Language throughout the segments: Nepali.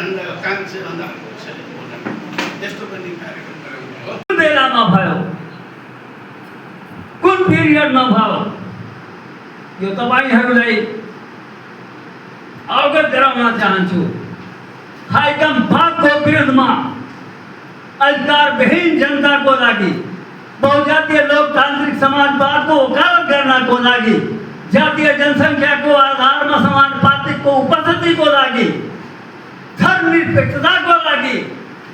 झन्डा कान्छे भन्दा त्यस्तो पनि कार्यक्रम गराउने हो। कुन बेलामा भयो, कुन पिरियडमा भयो, यो तपाईहरूलाई अवगत गराउन चाहन्छु। हाइकमको विरुद्धमा अधिकारविहीन जनताको लागि, बहुजातीय लोकतान्त्रिक समाजवादको वकालत गर्नको लागि, जातीय जनसङ्ख्याको आधारमा समानुपातिकको उपस्थितिको लागि, धर्मनिरपेक्षताको लागि,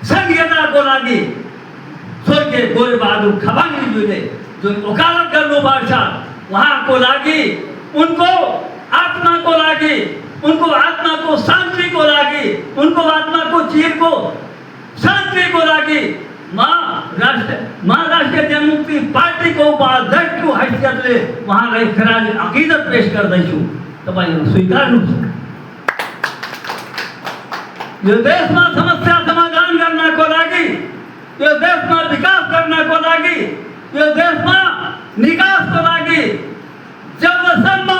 संघीयताको लागि स्वर्गीय गोरेबहादुर खवाङज्यूले जुन वकालत गर्नुभएको छ, उहाँको लागि, उनको आत्माको लागि, उनको आत्माको शान्तिको लागि, उनको आत्माको चिरको शान्तिको लागि महाराष्ट्रिय जनमुक्ति पार्टीको उपाध्यक्षको हैसियतले उहाँलाई खराज अकिदत पेश गर्दैछु। तपाईँहरू स्वीकार्नुहोस्। यो देशमा समस्या समाधान गर्नको लागि, यो देशमा विकास गर्नको लागि, यो देशमा निकासको लागि जबसम्म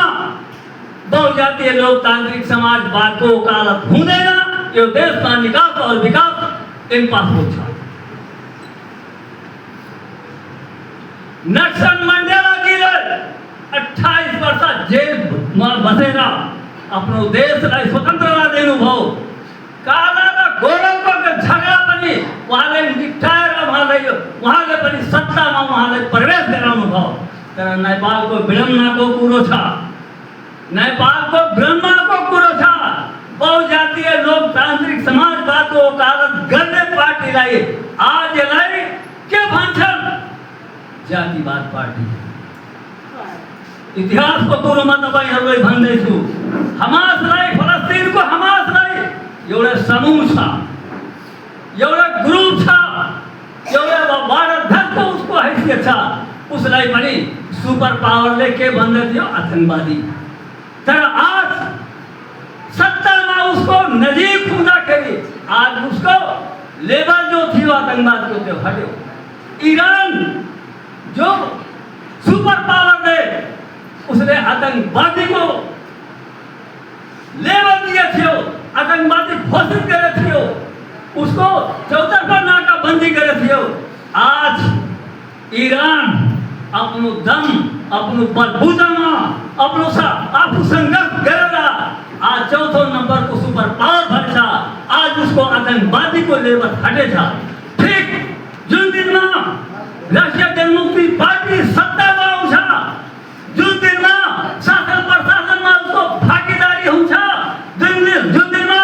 बहुजातीय लोकतान्त्रिक समाजवादको वकालत हुँदैन, यो देशमा निकास और विकास इम्पॉसिबल छ। नेल्सन मण्डेलाजीले 28 वर्ष जेलमा बसेर आफ्नो देशलाई स्वतन्त्रता दिनुभयो। काला र गोराको झगडा पनि उहाँले निपटाएर उहाँले पनि सत्तामा उहाँले प्रवेश गराउनु भयो। तर नेपालको विडम्बनाको कुरो छ, नेपालको विडम्बनाको कुरो छ। बहुजातीय लोकतान्त्रिक समाजवादको वकालत गर्ने पार्टीलाई आज यसलाई के भन्छन्? जातिवाद पार्टी। इतिहासको कुरोमा तपाईहरुलाई भन्दैछु, हमासलाई, फलस्तिनको हमासलाई एउटा समूह छ, एउटा ग्रुप छ, एउटा भारतको उसको हैसियत छ। उसलाई पनि सुपर पावरले के भन्दै थियो? आतंकवादी। तर आज सत्तामा उसको नजिक हुँदाखेरि आज उसको लेभल जो थियो आतंकवादको त्यो हट्यो। ईरान जो सुपर पावर ने उसने आतंकवादी को लेवल दिया थियो, आतंकवादी घोषित करे थियो, उसको चौतरफा नाकाबंदी करे थियो। आज ईरान अपनो दम, अपनो बलबूतामा, अपनो आफू संघर्ष गरेर आज चौथो नंबर को सुपर पावर भन्छ। आज उसको आतंकवादी को लेवल हटेछ। ठीक जुन दिनमा राष्ट्रिय जनमुक्ति पार्टी सत्तामा आउँछ, जुन दिनमा शासन प्रशासनमा उसको भागीदारी हुन्छ, जुन दिनमा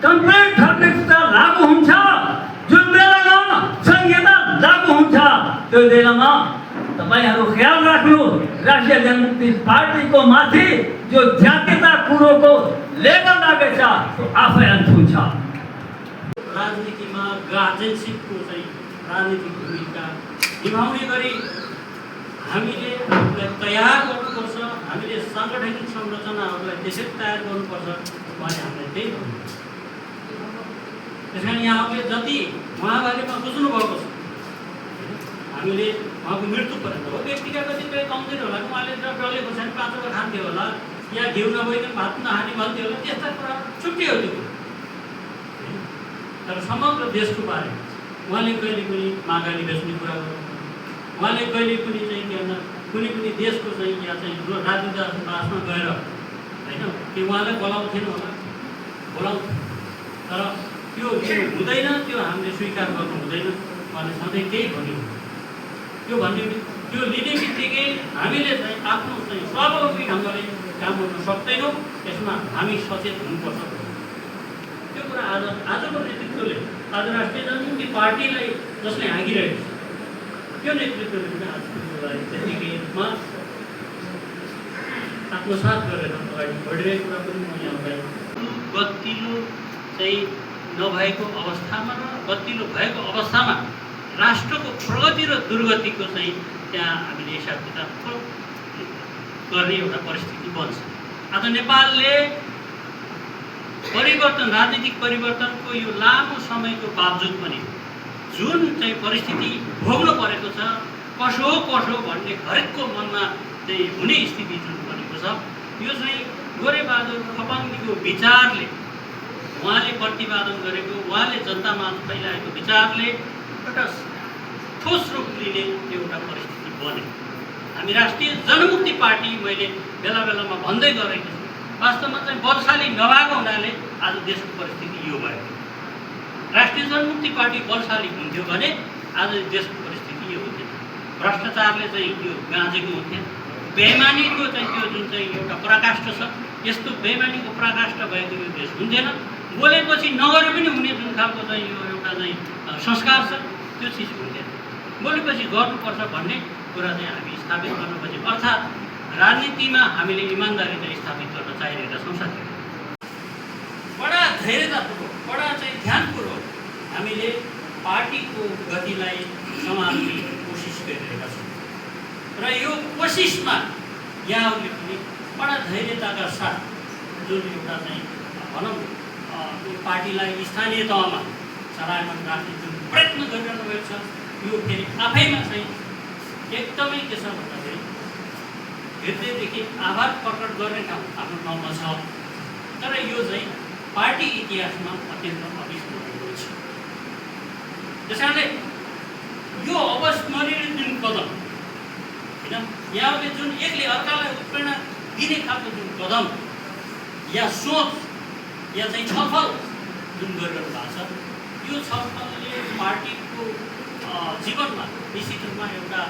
कम्प्लिट धर्मनिरपेक्षता लागू हुन्छ, जुन बेलामा संहिता लागू हुन्छ, त्यो बेलामा तपाईहरु ख्याल राख्नु, राष्ट्रिय जनमुक्ति पार्टीको माथि जो जातीयता कुरोको लेबल लागेछ त्यो आफै अन्त हुन्छ। राजनीतिमा गार्जेनशिपको चाहिँ राजनीतिक भूमिका निभाउने गरी हामीले आफूलाई तयार गर्नुपर्छ, हामीले साङ्गठनिक संरचनाहरूलाई त्यसरी तयार गर्नुपर्छ भन्ने हामीलाई त्यही हो। त्यसकारण यहाँहरूले जति उहाँबारेमा बुझ्नुभएको छ, हामीले उहाँको मृत्युपर्यन्त हो, व्यक्तिका कतिपय कमजोरी होला, उहाँले डल्ले खोर्सानी 5 वटा खान्थ्यो होला, या घिउ नभइकन भात नखाने भन्थ्यो होला, त्यस्ता कुरा छुट्टियो त्यो। तर समग्र देशको बारेमा उहाँले कहिले पनि मागाली बेच्ने कुरा गर्नु, उहाँले कहिले पनि चाहिँ के भन्छ कुनै पनि देशको चाहिँ या चाहिँ राजदूतावासमा गएर होइन कि उहाँलाई बोलाउँथेन होला, बोलाउँथ्यो। तर त्यो हुँदैन, त्यो हामीले स्वीकार गर्नु हुँदैन। उहाँले सधैँ केही भन्यो, त्यो भन्ने त्यो लिने बित्तिकै हामीले चाहिँ आफ्नो चाहिँ स्वावलम्बी ढङ्गले काम गर्न सक्दैनौँ। यसमा हामी सचेत हुनुपर्छ। त्यो कुरा आजको नेतृत्वले, आज राष्ट्रिय जनमुक्ति पार्टीलाई जसले हाँकिरहेको छ, त्यो नेतृत्वले पनि आजको त्यतिकै रूपमा आत्मसात गरेर अगाडि बढिरहेको कुरा पनि म यहाँलाई गतिलो चाहिँ नभएको अवस्थामा र गतिलो भएको अवस्थामा राष्ट्रको प्रगति र दुर्गतिको चाहिँ त्यहाँ हामीले हिसाब किताब गर्ने एउटा परिस्थिति बन्छ। आज नेपालले परिवर्तन, राजनीतिक परिवर्तनको यो लामो समयको बावजुद पनि जुन चाहिँ परिस्थिति भोग्नु परेको छ, कसो भन्ने हरेकको मनमा चाहिँ हुने स्थिति जुन बनेको छ, यो चाहिँ गोरेबहादुर खवाङजीको विचारले उहाँले प्रतिपादन गरेको, उहाँले जनतामा फैलाएको विचारले एउटा ठोस रूप लिने एउटा परिस्थिति बन्यो। हामी राष्ट्रिय जनमुक्ति पार्टी मैले बेला बेलामा भन्दै गरेको छु, वास्तवमा चाहिँ बलशाली नभएको हुनाले आज देशको परिस्थिति यो भयो। राष्ट्रिय जनमुक्ति पार्टी बलशाली हुन्थ्यो भने आज देशको परिस्थिति यो हुन्थेन। भ्रष्टाचारले चाहिँ यो गाँजेको हुन्थ्यो, बेइमानीको चाहिँ त्यो जुन चाहिँ एउटा पराकाष्ठ छ, यस्तो बेइमानीको पराकाष्ठ भएको यो देश हुन्थेन। बोलेपछि नगरे पनि हुने जुन खालको चाहिँ यो एउटा चाहिँ संस्कार छ, त्यो चिज हुन्थेन। बोलेपछि गर्नुपर्छ भन्ने कुरा चाहिँ हामी स्थापित गर्न खोज्यौँ। अर्थात् राजनीतिमा हामीले इमान्दारी चाहिँ स्थापित गर्न चाहिरहेका छौँ साथीहरू। बडा धैर्यतापूर्वक, बडा चाहिँ ध्यानपूर्वक हामीले पार्टीको गतिलाई सम्हाल्ने कोसिस गरिरहेका छौँ र यो कोसिसमा यहाँहरूले पनि बडा धैर्यताका साथ जुन एउटा चाहिँ भनौँ पार्टीलाई स्थानीय तहमा चलायमान राख्ने जुन प्रयत्न गरिरहनु भएको छ, यो फेरि आफैमा चाहिँ एकदमै के छ भन्दाखेरि हृदयदेखि आभार प्रकट गर्ने ठाउँ आफ्नो ठाउँमा छ। तर यो चाहिँ पार्टी इतिहासमा अत्यन्त अविस्मरणीय छ। त्यस कारणले यो अविस्मरणीय जुन कदम होइन, यहाँले जुन एकले अर्कालाई उत्प्रेरणा दिने खालको जुन कदम या सोच या चाहिँ छलफल जुन गरिरहनु भएको छ, यो छलफलले पार्टीको जीवनमा निश्चित रूपमा एउटा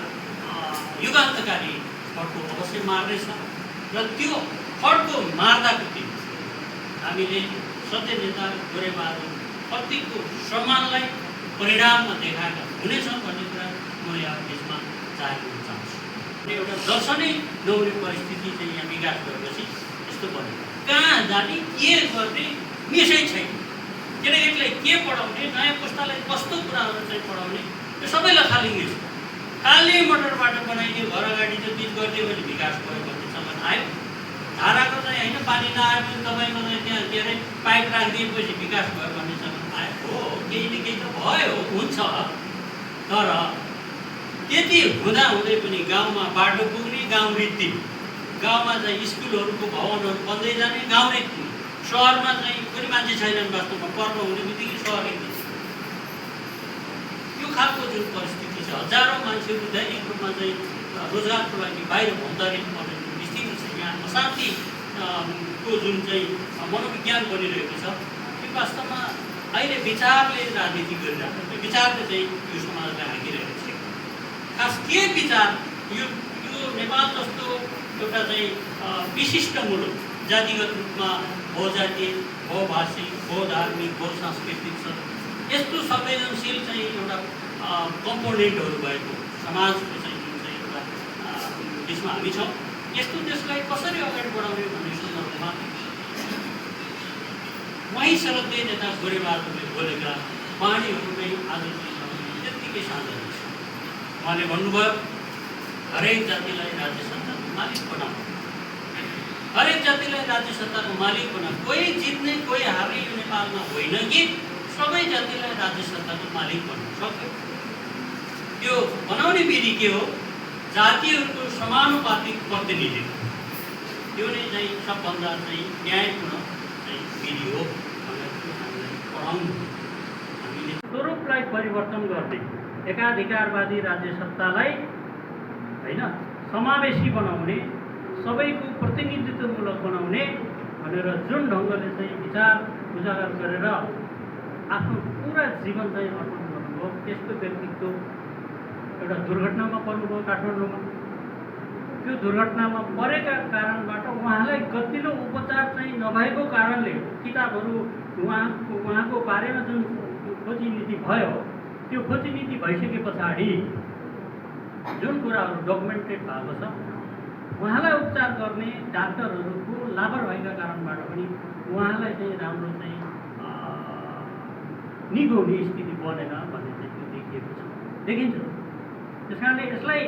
युगान्तकारी फड्को अवश्य मार्नेछ र त्यो फड्को मार्दाको दिन हामीले सत्य नेता गोरेबहादुर प्रत्येकको सम्मानलाई परिणाममा देखाएका हुनेछौँ भन्ने कुरा म यहाँ बिचमा जाहेर गर्न चाहन्छु। एउटा दर्शनै नहुने परिस्थिति चाहिँ यहाँ विकास गरेपछि यस्तो बन्यो। कहाँ जाने, के गर्ने मिसै छैन। केटाकेटीलाई के पढाउने, नयाँ पुस्तालाई कस्तो कुराहरू चाहिँ पढाउने, यो सबैलाई थालिँदै छ। खाली मोटरबाट बनाइदियो, घर अगाडि चाहिँ पिच गरिदियो भने विकास भयो भन्नेसम्म आयो। धाराको चाहिँ होइन, पानी नआयो भने तपाईँको चाहिँ त्यहाँ के अरे पाइप राखिदिएपछि विकास भयो भन्नेसम्म आयो। हो, केही न केही त भयो, हुन्छ। तर त्यति हुँदाहुँदै पनि गाउँमा बाटो पुग्ने, गाउँ रित्ति, गाउँमा चाहिँ स्कुलहरूको भवनहरू बन्दै जाने, गाउँ रित्ति, सहरमा चाहिँ कुनै मान्छे छैनन्। वास्तवमा पर्व हुने बित्तिकै सहर रित्ति। यो खालको जुन परिस्थिति छ, हजारौँ मान्छेहरू दैनिक रूपमा चाहिँ रोजगारको लागि बाहिर भौतारिनु पर्ने जुन स्थिति छ, यहाँ अशान्तिको जुन चाहिँ मनोविज्ञान बनिरहेको छ, त्यो वास्तवमा अहिले विचारले राजनीति गरिरहेको छ। विचारले चाहिँ यो समाजलाई हाँकिरहेको छ। खास के विचार, यो नेपाल जस्तो एउटा चाहिँ विशिष्ट मुलुक, जातिगत रूपमा बहुजातीय, बहुभाषिक, बहुधार्मिक, बहुसांस्कृतिक छ, यस्तो संवेदनशील चाहिँ एउटा कम्पोनेन्टहरू भएको समाजको चाहिँ जुन चाहिँ एउटा देशमा हामी छौँ, यस्तो देशलाई कसरी अगाडि बढाउने भन्ने सन्दर्भमा उहीँ सरदे नेता गोरेबहादुरले बोलेका वाणीहरू नै आज त्यत्तिकै साझा छ। उहाँले भन्नुभयो, हरेक जातिलाई राज्य सत्ताको मालिक बनाऊ, हरेक जातिलाई राज्य सत्ताको मालिक बनाऊ। कोही जित्ने, कोही हार्ने यो नेपालमा होइन कि सबै जातिलाई राज्य सत्ताको मालिक बनाउन सक्यो। त्यो बनाउने विधि के हो? जातिहरूको समानुपातिक प्रतिनिधित्व, त्यो नै चाहिँ सबभन्दा चाहिँ न्यायपूर्ण चाहिँ विधि हो भनेर हामीलाई पढाउनु। हामीले स्वरूपलाई परिवर्तन गर्ने, एकाधिकारवादी राज्य सत्तालाई होइन समावेशी बनाउने, सबैको प्रतिनिधित्वमूलक बनाउने भनेर जुन ढङ्गले चाहिँ विचार उजागर गरेर आफ्नो पुरा जीवन चाहिँ अर्पण गर्नुभयो, त्यस्तो व्यक्तित्व एउटा दुर्घटनामा पर्नुभयो काठमाडौँमा। त्यो दुर्घटनामा परेका कारणबाट उहाँलाई गतिलो उपचार चाहिँ नभएको कारणले किताबहरू उहाँको बारेमा जुन खोजी नीति भयो, त्यो खोजी नीति भइसके पछाडि जुन कुराहरू डकुमेन्टेड भएको छ, उहाँलाई उपचार गर्ने डाक्टरहरूको लापरवाहीका कारणबाट पनि उहाँलाई चाहिँ राम्रो चाहिँ निको हुने स्थिति बनेन भन्ने चाहिँ त्यो देखिएको छ, देखिन्छ। त्यस कारणले यसलाई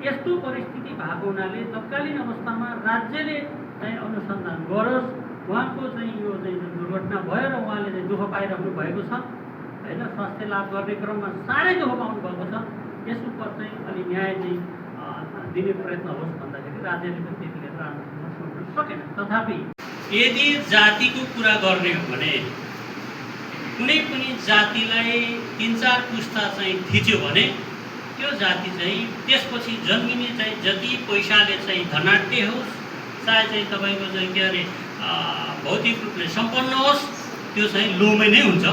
यस्तो परिस्थिति भएको हुनाले तत्कालीन अवस्थामा राज्यले चाहिँ अनुसन्धान गरोस्। उहाँको चाहिँ यो चाहिँ दुर्घटना भयो र उहाँले चाहिँ दुःख पाइरहनु भएको छ होइन, स्वास्थ्य लाभ गर्ने क्रममा साह्रै दुःख पाउनु भएको छ। यस उप चाहिँ अलि न्याय चाहिँ दिने प्रयत्न होस् भन्दाखेरि राज्यले पनि त्यति बेला राम्रोसँग सोच्न सकेन। तथापि यदि जातिको कुरा गर्ने हो भने कुनै पनि जातिलाई 3-4 पुस्ता चाहिँ थिच्यो भने त्यो जाति चाहिँ त्यसपछि जन्मिने चाहिँ जति पैसाले चाहिँ धनाढ्य होस् चाहे चाहिँ तपाईँको चाहिँ के अरे भौतिक रूपले सम्पन्न होस् त्यो चाहिँ लोमे नै हुन्छ,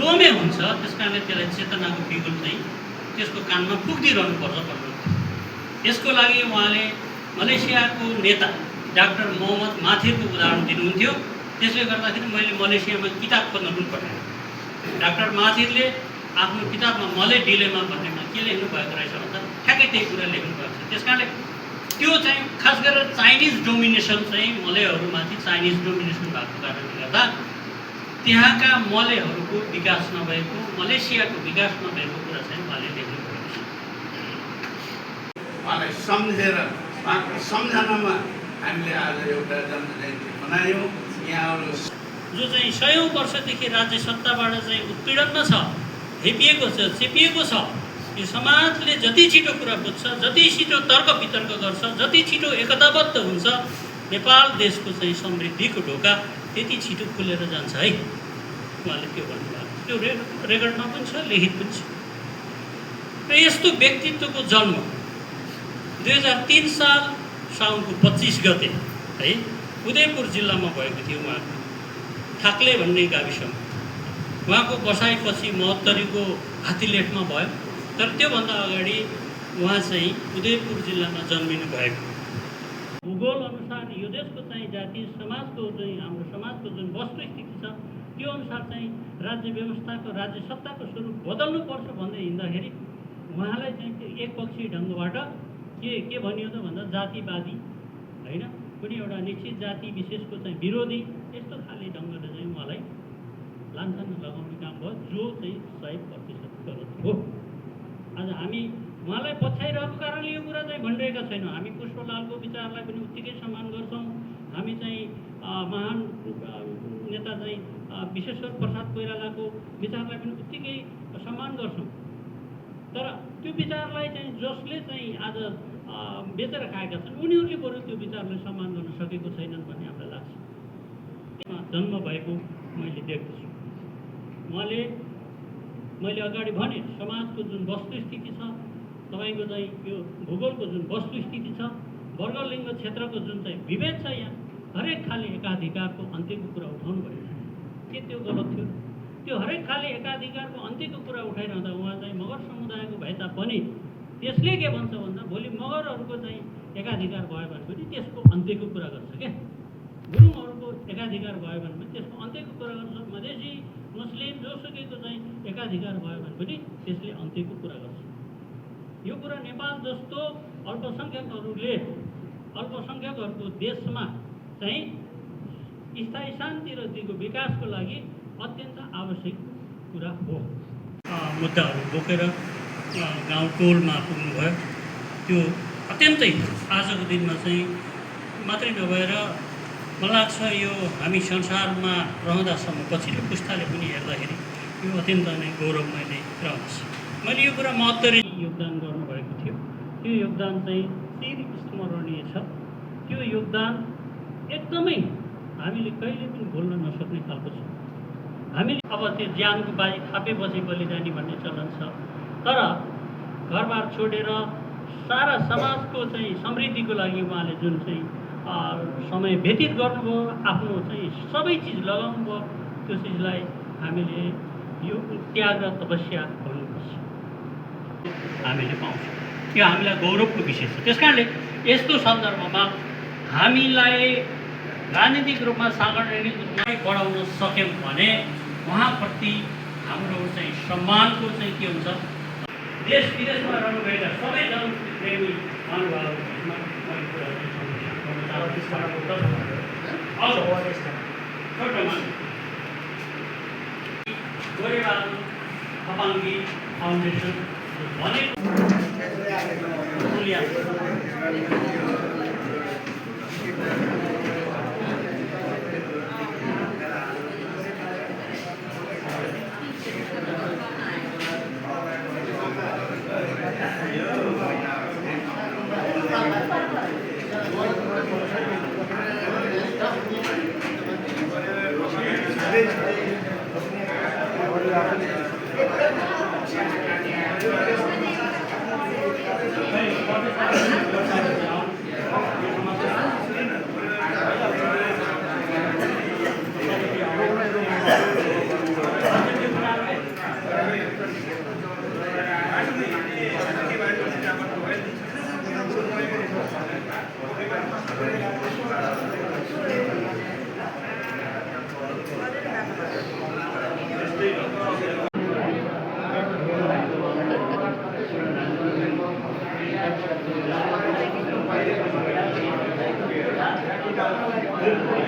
लोमे हुन्छ। त्यस कारणले त्यसलाई चेतनाको बिगुल चाहिँ त्यसको कानमा पुग्दिरहनुपर्छ भन्नु। यसको लागि उहाँले मलेसियाको नेता डाक्टर मोहम्मद माथिरको उदाहरण दिनुहुन्थ्यो। त्यसले गर्दाखेरि मैले मलेसियामा किताब खोज्न पनि पठाएँ। डाक्टर माथिरले आफ्नो किताबमा मले डिलेमा भन्नेमा के लेख्नु भएको रहेछ भन्दा ठ्याक्कै त्यही कुरा लेख्नु भएको छ। त्यस कारणले त्यो चाहिँ खास गरेर चाइनिज डोमिनेसन चाहिँ मलेहरूमाथि चाइनिज डोमिनेसन भएको कारणले गर्दा त्यहाँका मलेहरूको विकास नभएको, मलेसियाको विकास नभएको कुरा चाहिँ उहाँले लेख्नु भएको छ। उहाँलाई सम्झेर उहाँको सम्झनामा हामीले आज एउटा जन्म जयन्ती मनायौँ। यहाँहरू जो चाहिँ 100औं वर्षदेखि राज्य सत्ताबाट चाहिँ उत्पीडनमा छ, हेपिएको छ, चेपिएको छ, यो समाजले जति छिटो कुरा बुझ्छ, जति छिटो तर्क वितर्क गर्छ, जति छिटो एकताबद्ध हुन्छ, नेपाल देशको चाहिँ समृद्धिको ढोका त्यति छिटो खुलेर जान्छ है। उहाँले त्यो भन्नुभएको, त्यो रेकर्डमा पनि छ, लिखित पनि छ। र यस्तो व्यक्तित्वको जन्म 2003 साल साउनको 25 गते है उदयपुर जिल्लामा भएको थियो। उहाँको थाक्ले भन्ने गाविसमा उहाँको बसाइपछि महोत्तरीको हात्तीलेटमा भयो। तर त्योभन्दा अगाडि उहाँ चाहिँ उदयपुर जिल्लामा जन्मिनु भएको। भूगोल अनुसार यो देशको चाहिँ जातीय समाजको चाहिँ हाम्रो समाजको जुन वस्तुस्थिति छ त्यो अनुसार चाहिँ राज्य व्यवस्थाको राज्य सत्ताको स्वरूप बदल्नुपर्छ भन्दै हिँड्दाखेरि उहाँलाई चाहिँ त्यो एकपक्षीय ढङ्गबाट के भनियो त भन्दा जातिवादी होइन, कुनै एउटा निश्चित जाति विशेषको चाहिँ विरोधी यस्तो खाले ढङ्गले चाहिँ उहाँलाई लान्छन लगाउने काम भयो, जो चाहिँ 100% गलत हो। आज हामी उहाँलाई पछ्याइरहेको कारणले यो कुरा चाहिँ भनिरहेका छैनौँ। हामी पुष्पलालको विचारलाई पनि उत्तिकै सम्मान गर्छौँ। हामी चाहिँ महान नेता चाहिँ विश्वेश्वर प्रसाद कोइरालाको विचारलाई पनि उत्तिकै सम्मान गर्छौँ। तर त्यो विचारलाई चाहिँ जसले चाहिँ आज बेचेर खाएका छन् उनीहरूले बरु त्यो विचारलाई सम्मान गर्न सकेको छैनन् भन्ने हामीलाई लाग्छ। जन्म भएको मैले देख्दछु। उहाँले मैले अगाडि भने समाजको जुन वस्तुस्थिति छ, तपाईँको चाहिँ यो भूगोलको जुन वस्तुस्थिति छ, वर्गलिङ्ग क्षेत्रको जुन चाहिँ विभेद छ, यहाँ हरेक खाले एकाधिकारको अन्त्यको कुरा उठाउनु भयो। के त्यो गलत थियो? त्यो हरेक खाले एकाधिकारको अन्त्यको कुरा उठाइरहँदा उहाँ चाहिँ मगर समुदायको भए तापनि त्यसले के भन्छ भन्दा भोलि मगरहरूको चाहिँ एकाधिकार भयो भने पनि त्यसको अन्त्यको कुरा गर्छ क्या। गुरुङहरूको एकाधिकार भयो भने पनि त्यसको अन्त्यको कुरा गर्छ। मधेसी मुस्लिम जोसुकैको चाहिँ एकाधिकार भयो भने पनि त्यसले अन्त्यको कुरा गर्छ। यो कुरा नेपाल जस्तो अल्पसङ्ख्यकहरूको देशमा चाहिँ स्थायी शान्ति र दिगो विकासको लागि अत्यन्त आवश्यक कुरा हो। मुद्दाहरू बोकेर गाउँ टोलमा पुग्नुभयो। त्यो अत्यन्तै आजको दिनमा चाहिँ मात्रै नभएर मलाई लाग्छ यो हामी संसारमा रहँदासम्म पछिल्लो पुस्ताले पनि हेर्दाखेरि यो अत्यन्त नै गौरवमय नै रहन्छ। मैले यो कुरा महोत्तरी योगदान गर्नुभएको थियो। त्यो योगदान चाहिँ चिर स्मरणीय छ। त्यो योगदान एकदमै हामीले कहिले पनि भुल्न नसक्ने खालको छ। हामीले अब त्यो ज्यानको बाजी थापेपछि बलिदानी भन्ने चलन छ, तर घरबार छोडेर सारा समाजको चाहिँ समृद्धिको लागि उहाँले जुन चाहिँ समय व्यतीत गर्नुभयो, आफ्नो चाहिँ सबै चिज लगाउनु भयो, त्यो चिजलाई हामीले यो त्याग र तपस्या गर्नुपर्छ। हामीले पाउँछौँ, यो हामीलाई गौरवको विषय छ। त्यस कारणले यस्तो सन्दर्भमा हामीलाई राजनीतिक रूपमा साङ्गठनिक रूपमा बढाउन सक्यौँ भने उहाँप्रति हाम्रो चाहिँ सम्मानको चाहिँ के हुन्छ। देश विदेशमा रहनुभएका सबै जनप्रेमी महानुभावहरूमा गोरेबहादुर खपाङ्गी फाउन्डेसन भनेको Thank you.